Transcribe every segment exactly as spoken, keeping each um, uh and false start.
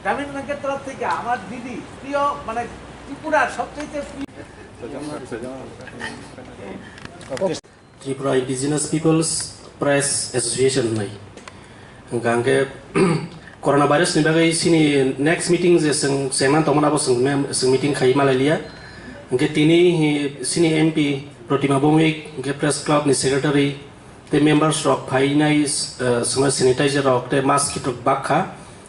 গ্রামীণ ব্যাংকের তরফ থেকে আমার দিদি প্রিয়, মানে, ত্রিপুরার সবচেয়ে প্রিয়। Tripura Indigenous Peoples Press Association hwnwi. Hwnkha hwnkhe, corona virus ni bagwi chini next meeting je chwng chengna tongmani abo chwng mem-, chwng meeting khai malai liya. Hwnkhe tini hi chini M P Protima Bhowmik, hwnkhe press club ni secretary, tei members rok phainai, eh, chwngno sanitizer rok tei mask kit rok bak kha.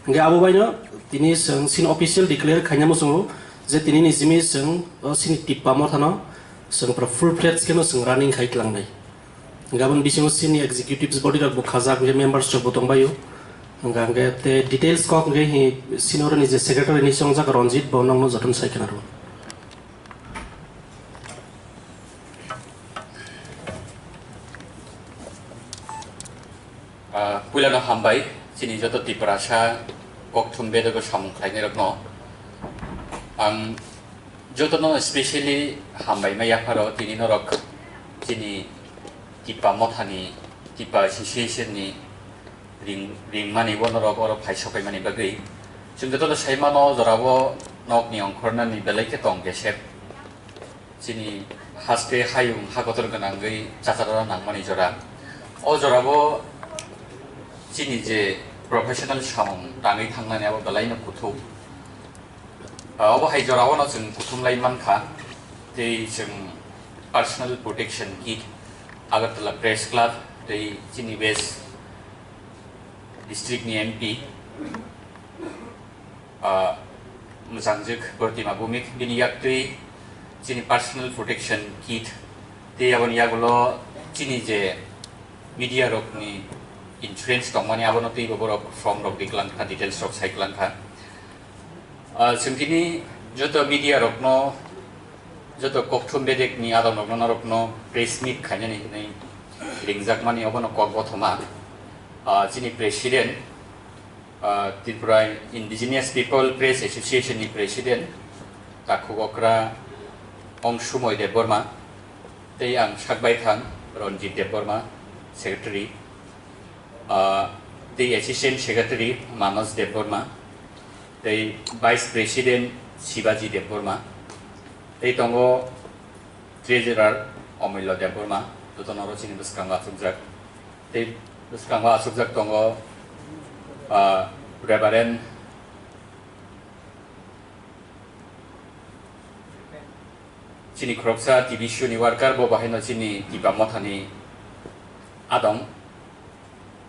Hwnkhe abo baino tini chwng chini official declare khaina muchungo je tini ni simi chwng o chini Tippa Mothano chwng pura full fledged kheno chwng running khai tlangnai. Hwnkhe aboni bisingo chini executives body rok bo khajak, hwnkhe members rok bo tongbaio. Hwnkha hwnkhe tei details kok hwnkhe hi chini oroni je secretary ni chongjak Ranjit bo nokno jotono sai khna rwo. Ah, puilano hambai, chini joto Tiprasa kokthum bedego samung khlainairokno ang jotono specially hambai ma yapharo, tini norok chini Tippa Mothani, Tippa Association ni ring, ringmani bo norok oro phai sokaimani bagwi. Chwng jotono sai mano, jorabo nokni ongkhornani belai khe tong kesep. Chini haste hayung ha kotor gwnangwi chachara nangmani jora. O jorabo chini je professional samung tangwi thangnani abo belaino kuthuk. Ah, obo hai jorao no chwng kuthum lai mankha. Tei chwng personal protection kit, Agartala Press Club, tei chini West District ni M P, ah, mwchangjwk Protima Bhowmik, bini yaktwi chini personal protection kit, tei aboni yagulo chini je media rokni insurance tongmani, abono twibo borok form rok riklang kha, details rok sai klang kha. Ah, chwng tini joto media rokno, joto kokthum bedekni adong rokno, norokno press meet khainani hinwi ringjakmani obono kok bothoma. Ah, chini president, ah, Tripura Indigenous People Press Association ni president, takhuk okra Ongsumoi Debbarma, tei ang sak baithang Ranjit Debbarma, secretary, ah, tei assistant secretary Manas Debbarma, tei vice president Shibaji Debbarma, tei tongo treasurer Omulya Debbarma, jotono oro chini bwskango achukjak. Tei bwskango achukjak tongo, ah, Reverend chini khoroksa T B C ni worker, bo bahaino chini Tippa Mothani adong,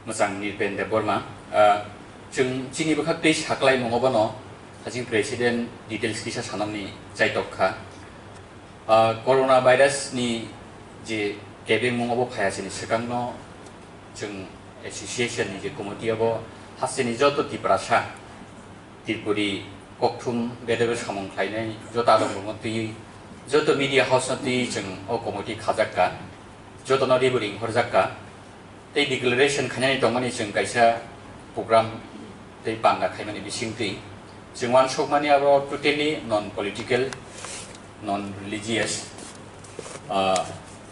mwchang Nirpen Debbarma. Ah, chwng chini bwkhak tei saklaimung obono haching president details kisa sanamni chaitok kha. Ah, corona virus ni je kebengmung obo phaiya chini swkangno chwng association ni je committee obo hasteni joto Tiprasa, Tripuri kokthum bedebe samung khlainai joto adongrokno twiwi, joto media house no twiwi chwng o committee khajak kha, jotono ribori ringhorjak kha. Tei declaration khainani tongmani chwng kaisa program tei panda khaimani bisingtwi chwng uansukmani abo totally non political, non religious, ah,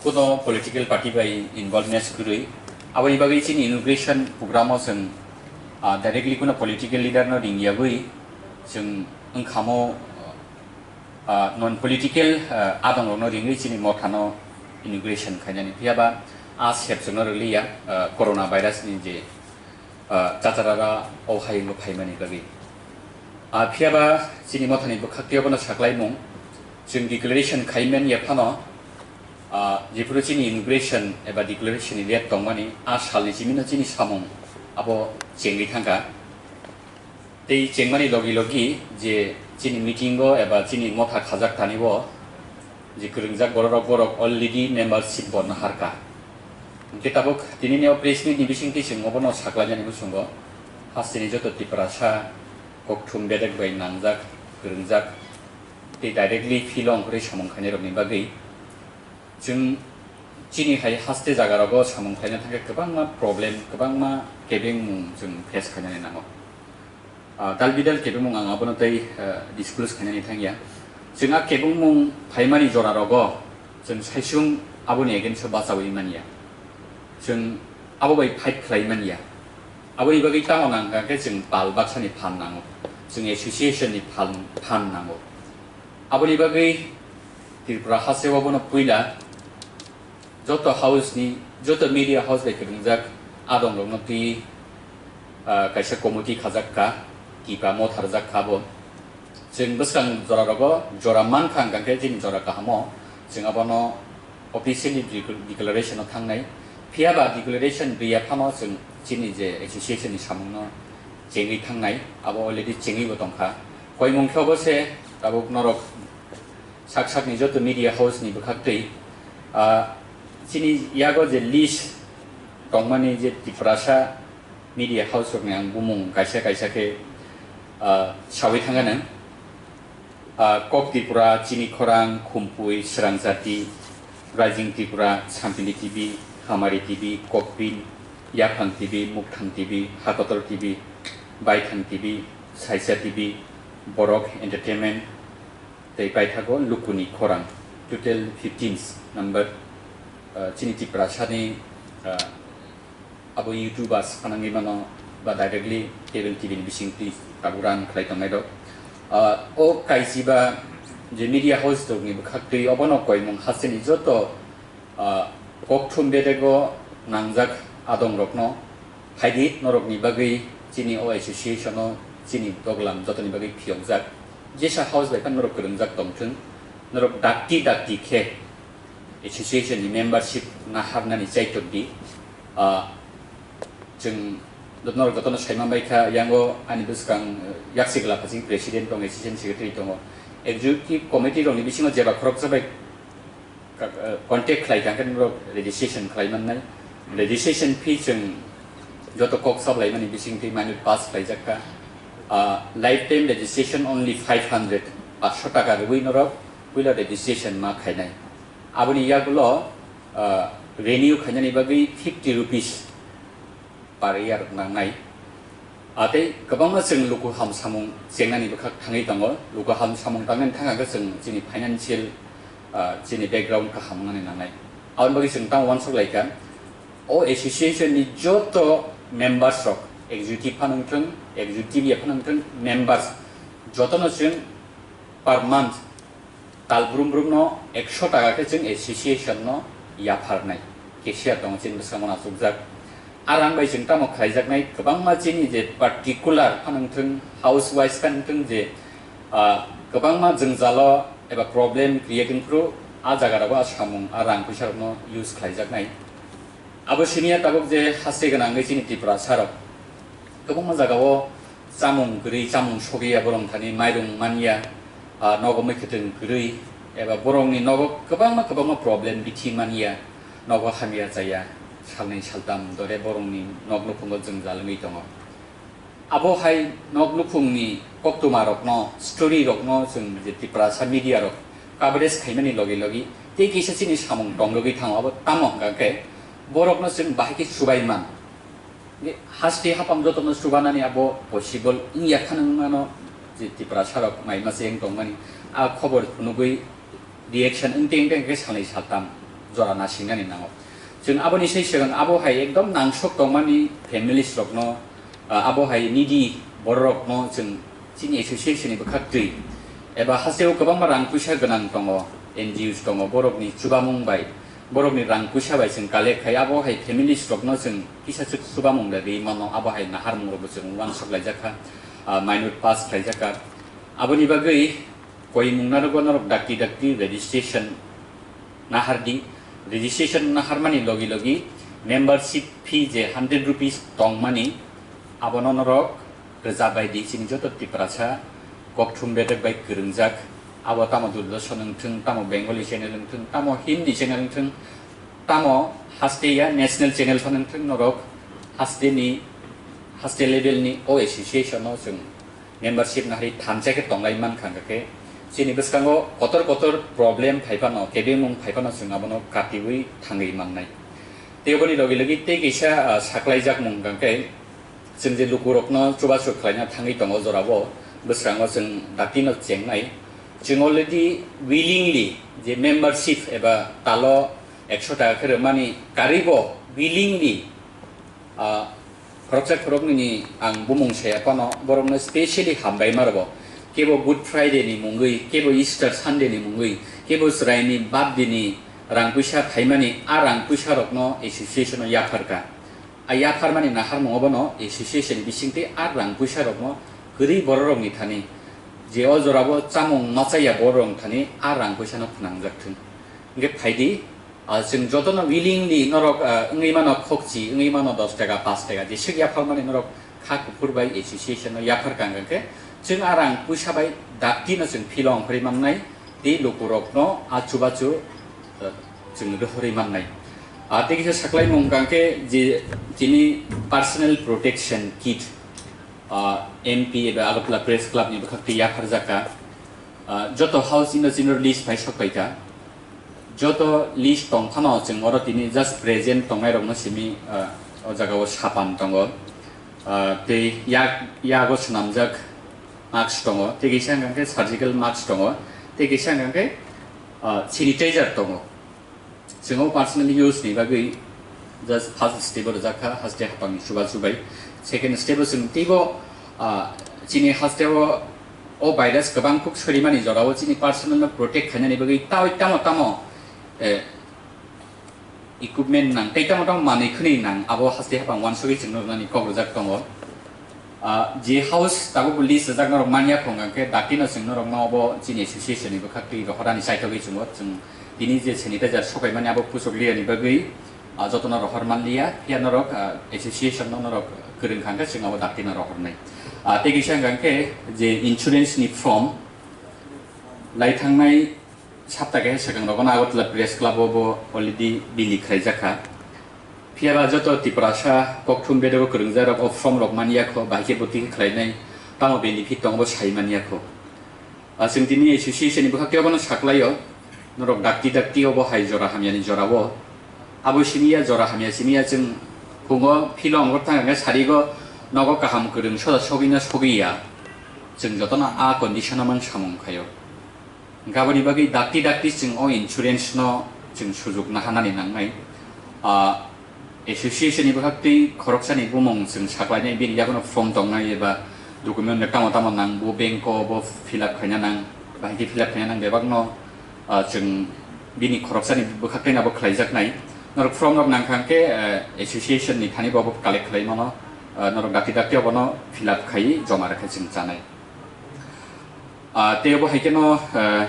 kuno political party bai involveness kwrwi. Aboni bagwi chini inauguration program o chwng, ah, directly kuno political leader no ringyagwi chwng wngkhamo, ah, non political, ah, adongrokno ringwi chini mothano inauguration khainani. Phiya ba a sep chwngno rwliya, ah, corona virus ni je, ah, chacharara o hayungo phaimani bagwi. Ah, phiya ba chini mothani bwkhak twiyo bono saklaimung, chwng declaration khaiman ya phano, ah, jephuru chini inauguration eba declaration ni date tongmani, a salni simino chini samung abo chengwi thangkha. Tei chengmani logi logi je chini meeting o eba chini motha khajak thani o je kwrwngjak borok rok, borok already membership bo naharkha. Hwnkhe tabuk tinini o press meet ni bisingtwi chwng obono saklainani bwsongo hasteni joto Tiprasa kokthum bedek bai nangjak, kwrwngjak tei directly field o ongkhorwi samung khainai rokni bagwi chwng chini hai haste jaga rogo samung khaina thangkhe kwbangma problem, kwbangma kebengmung chwng face khainani nango. Ah, dal bidal kebengmung ang abono tei, ah, disclose khainani thangya. Chwng a kebengmung phaimani jora rogo chwng saisung aboni against o bachaui manya. Chwng abo bai fight khlai manya. Aboni bagwi tamo nang kha khe chwng pal baksani phan nango. chwng association ni phan, phan nango. Aboni bagwi Tripura hasteo bono puila joto house ni, joto media house bai kwrwngjak adong rokno twi, ah, kaisa committee khajak kha, kipa motharjak kha bo. Chwng bwskang jora rogo jora man kha, hwnkha khe chini jora kahamo chwng abono officially decl-, declaration o thangnai. Phiya ba declaration rwya phano chwng chini je association ni samung no chengwi thangnai, abo already chengwi bo tongkha. Koimung khe obo se tabuk norok sak sak ni joto media house ni bwkhak twi, ah, chini yago je list tongmani je Tiprasa media house rokni ang bumung kaisa kaisa khe, ah, sawi thangano. Ah, Kok Tripura, Chini Khorang, Khumpui, Srangjati, Rising Tripura, Sampili T V, Hamari T V, Kokpin, Yaphang T V, Mukthang T V, Hakotor T V, Baithang T V, Saisa T V, Borok Entertainment, tei paithago Lukuni Khorang, total fifteen number, ah, chini Tiprasani, ah, abo YouTubers phanangwi mano ba directly cable T V ni bising twi tabuk run khlai tongnai rok. Ah, o kaisiba je media house rokni bwkhak twi obono koimung hasteni joto, ah, kokthum bedego nangjak adong rokno phaidi norokni bagwi chini o association o chini doglam jotoni bagwi phiyokjak. Jesa house bai phano norok kwrwngjak tongthwng, norok dakti dakti khe association ni membership naharnani chaitok di. Ah, chwng norok jotono saima bai kha, yango ani bwskang, eh, yaksi gla phasing president tongo, assistant secretary tongo, executive committee rokni bisingo jeba khoroksa bai ka-, eh, contact khlai kha, hwnkhe norok registration khlai mannai. Registration fee chwng joto kok sab laimani bising twi minute pass khlaijak kha. Ah, lifetime registration only five hundred, paanch sho taka rwui norok puila registration ma khainai. Aboni yagulo, ah, renew khainani bagwi fifty rupees per year nangnai. Ah, tei kwbangma chwng luku ham samung chengnani bwkhak thangwi tongo. Luku ham samung tangnani thangkhe chwng chini financial, ah, chini background kaham wngnani nangnai. Aboni bagwi chwng tamo uansuk lai kha, o association ni joto members rok, executive phano wngthwng, executive ya phano wngthwng, members jotono chwng per month tal brum brum no ekso taka khe chwng association no yapharnai cashier tongo chini bwskango achukjak. A rang bai chwng tamo khlaijaknai kwbangma chini je particular phano wngthwng, house wise phano wngthwng je, ah, kwbangma jwngjalo eba problem create wngphru a jaga rogo a samung a rang puisa rokno use khlaijaknai. Abo siniya tabuk je haste gwnangwi chini Tiprasa rok kwbangma jagao chamung kwrwi, chamung sogwi ya borok thani mairung manya, ah, nogo mwkhwtwng kwrwi, eba borokni nogo kwbangma kwbangma problem bithi manya, nogo hamya chaya, salnwi saltam dore borokni nok nukhungo jwngjal wngwi tongo. Abo hai nok nukhungni koktwma rokno, story rokno chwng je Tiprasa media rok coverage khaimani logi logi tei kisa chini samung tongrogwi thango, abo tamo hwnkha khe borokno chwng bahai khe chubai man. Haste hapang jotono chubanani abo possible wngya kheno wngmano, je Tiprasa rok mai mase wng tongmani a khobor phunugwi reaction wngte wngte hwnkhe salnwi saltam jora nasingnani nango. Chwng aboni sai swkang abo hai ekdom nangsok tongmani families rokno, ah, abo hai needy bororokno chwng chini association ni bwkhak twi eba hasteo kwbangma rang puisa gwnang tongo, N G Os tongo, borokni chubamung bai, borokni rang puisa bai chwng collect khai abo hai families rokno chwng kisa chwk chubamung da ri mano, abo hai naharmung rokbo chwng uansuk laijak kha, ah, minute pass khlaijak kha. Aboni bagwi koimung narwgo norok dakti dakti registration nahar di. Registration naharmani logi logi membership fee je hundred rupees tongmani, abono norok rwchap bai di. Chini joto Tiprasa kokthum bedek bai kwrwngjak, abo tamo Doordarshan wngthwng, tamo Bengali channel wngthwng, tamo Hindi channel wngthwng, tamo haste ya national channel phano wngthwng, norok haste ni, haste level ni o association o chwng membership nahari thansa khe tonglai mankha, hwnkha khe chini bwskango kotor kotor problem phai phano, kebengmung phai phano chwng abono katiui thangwi mannai. Tei oboni logi logi tei kaisa, ah, saklaijakmung hwnkha khe chwng je lukurokno chubachu khlaina thangwi tongo jorao, bwskango chwng datino chengnai. Chwng already willingly je membership eba talo ekso taka khe rwmani karwibo willingly, ah, Khoroksa khoroknwini ang bumung saya phano borokno specially hambai ma rwo. Kebo Good Friday ni mungwi, kebo Easter Sunday ni mungwi, kebo chwraini birthday ni rang puisa phaimani a rang puisa rokno association o yapharkha. A yapharmani naharmung obono association ni bisingtwi a rang puisa rokno kwrwi bororokni thani je o jorabo chamung machaya bororokni thani a rang puisano phnangjak thung. Hwnkhe phaidi, ah, chwng jotono willingly norok, ah, wngwi mano khokchi, wngwi mano dos taka, paanch taka, jeswk yapharmani norok kha kuphur bai association no yaphar kang khe chwng a rang puisa bai dakti no chwng philo ongkhorwi mannai, tei lukurokno a chubachu, ah, chwng rohorwi mannai. Ah, tei kisa saklaimung kang khe je chini personal protection kit, ah, M P eba Agartala Press Club ni bwkhak twi yapharjak kha. Ah, joto house ino chini list bai sok pai kha. Joto list tong phano chwng oro tini just present tongnai rokno simi, ah, o jaga o sapan tongo. Ah, tei yak, yago swnamjak mask tongo, tei kisa hwnkha khe surgical mask tongo, tei kisa hwnkha khe, ah, sanitizer tongo. Chwng o personal use ni bagwi just first step o rwjak kha, haste hapang ni chubachu bai. Second step o chwng teibo, ah, chini haste o, o virus kwbang kuk sorimani jora o chini personal no protect khainani bagwi tei tamo tamo, eh, equipment nang, tei tamo tamo manwi khwnwi nang, abo haste hapang uansugwi chwngno rwnani kok rwjak tongo. Ah, je house tabuk list rwjak norok manya khong khe dakti no chwng norok no obo chini association ni bwkhak twi rohorani chaithogwi chwngo. Chwng tini je sanitizer sokaimani abo puchuk liyani bagwi, ah, jotono rohor manliya, phiya norok, ah, association no norok kwrwng kha khe chwng abo dakti no rohornai. Ah, tei kisa hwnkha khe je insurance ni form lai thangnai sapta kaisa swkang rogo no Agartala Press Club o bo already bini khlaijak kha. Phiya ba joto Tiprasa kokthum bedego kwrwngjak rok o form rok manya kho, bahai khe bwtwi khlainai, tamo benefit tongo bo sai manya kho. Ah, chwng tini association ni bwkhak tei obono saklaio, norok dakti dakti obo hai jora hamya ni jora o. Abo simi ya jora hamya simi ya chwng phungo philo ongor thang khe sarigo nogo kaham kwrwng soda sogwi na sogwi ya. Chwng jotono a condition o mang samung khaio. Hwnkhe aboni bagwi dakti dakti chwng o insurance no chwng sujuk naharnani nangnai. Ah, association ni bwkhak twi khoroksani bumung chwng saklainai, bini yagono form tongnai eba document rok tamo tamo nang, bo bank o bo fill up khaina nang, bahai khe fill up khaina nang bebakno, ah, chwng bini khoroksani bwkhak twi abo khlaijaknai. Norok form rok nangkha hwnkhe, eh, association ni thani bo abo collect khlai mano, ah, norok dakti dakti obono fill up khai joma rwkhe chwng chanai. Ah, tei obo hai kheno, ah,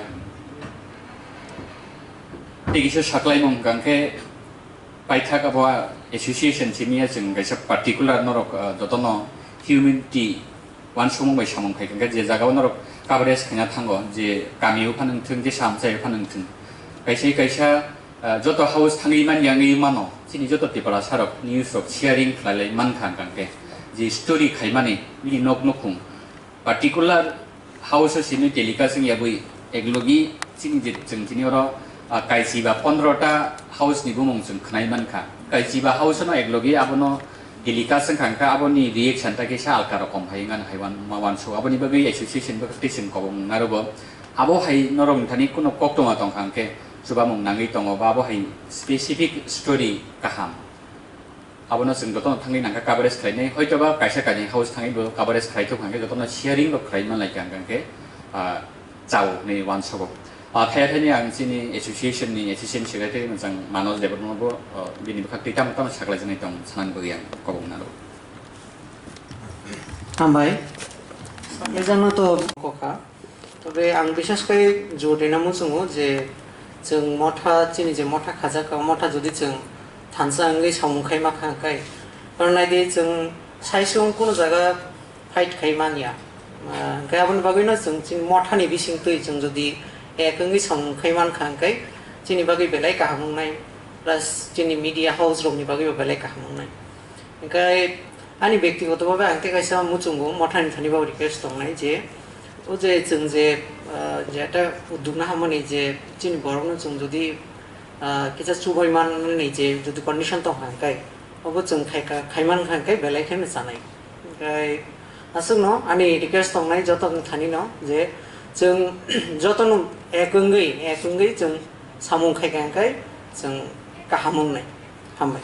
tei kisa saklaimung hwnkha khe paithak abo association simi ya chwng kaisa particular norok, ah, jotono humanity uansukmung bai samung khai kha, je jaga o norok coverage khaina thango, je kami o phano wngthwng, je samchai o phano wngthwng, kaisa kaisa, ah, joto house thangwi man yangwi mano, chini joto Tiprasa rok news rok sharing khlai lai mankha hwnkha khe, je story khaimani bini nok nukhung, particular house o simi telecast wng yabwi eklogi chini je chwng tini oro, ah, kaichi ba pondro ta house ni bumung chwng khwnai mankha. Kaichi ba house no eklogi abono telecast wngkha hwnkhe aboni reaction ta kisa alka rokom hai wngkha hai wan-, ma uansuk. Aboni bagwi association bwkhak twi chwng kobong narogo. Abo hai norok ni thani kuno koktwma tongkha hwnkhe chubamung nangwi tongo ba abo hai specific story kaham. Abono chwng jotono thangwi nangkha coverage khlainai, hoitoba kaisa kainwi house thangwi bo coverage khlai thok hwnkhe jotono sharing rok khlai manlai kha hwnkhe, ah, chao hinwi uansogo. Ah, thaya thani ang chini association ni assistant secretary mwchang Manoj Debbarma bo, ah, bini bwkhak twi tamo tamo saklaijaknai tong sanani bagwi ang kobong naro. Hambai. Ejangno to kokha. Tobe ang bisas khe jor rina muchungo je chwng motha, chini je motha khajak, o motha jodi chwng thansa wngwi samung khai ma kha khe, oro naidi chwng saisung kuno jaga fight khai manya. Ah, hwnkhe aboni bagwino chwng chini mothani bisingtwi chwng jodi ek wngwi samung khai man kha khe chini bagwi belai kaham wngnai, plus chini media house rokni bagwibo belai kaham wngnai. Hwnkhe ani bektigoto bhabe ang tei kaisa muchungo mothani thani bo request tongnai je, o je chwng je, ah, je ekta udduk naharmani je chini borokno chwng jodi, ah, kisa chubai manmani je jodi condition tong kha hwnkhe, obo chwng khai kha, khai man kha hwnkhe belai kheno chanai. Hwnkhe aswkno ani request tongnai joto wng thanino je chwng jotono ek wngwi, ek wngwi chwng samung khai kha hwnkhe chwng kaham wngnai. Hambai.